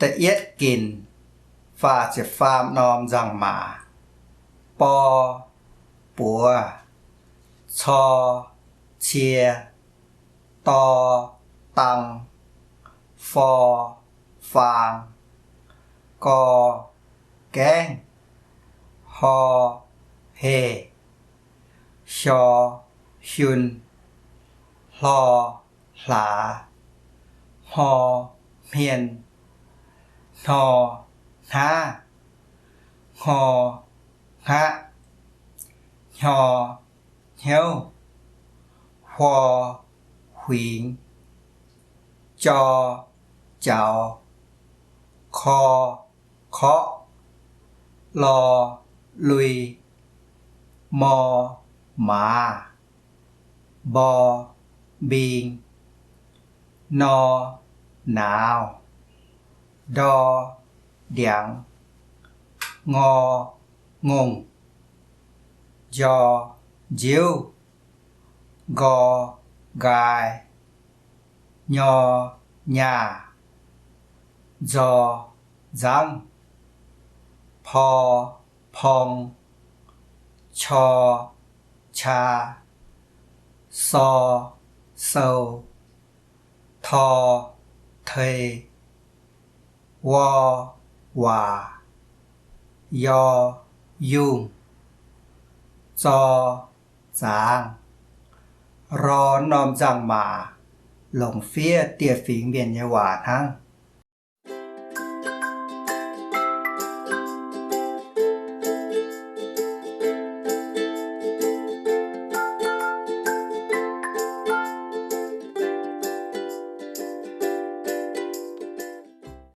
Da'yietv ginc, faah ziepc faam norm nzangc-maac: bor, buoz, cor, cie, dor, dang, for, faang, gor, gaengv, hor, heh, hior, hiun, hlor, hlaax, hmor, hmien, hnor, hnaav, hngor, hngaqv, hnyor, hnyouv, huor, huingx, jor, jaux, kor, korqv, lor, lui, mor, maaz, mbor, mbing, nor, nauz, ndor, ndiangx, ngor, ngongh, njor, nziouv, nqor, nqaai, nyor, nyaah, nzor, nzangv, por, porng, cor, caa, sor, sou, tor, tei, wor, waac, yor, yungh, zor, zaangz. Ror norm nzangc-maac longc fiev dieh fingx mienh nyei waac hnangv.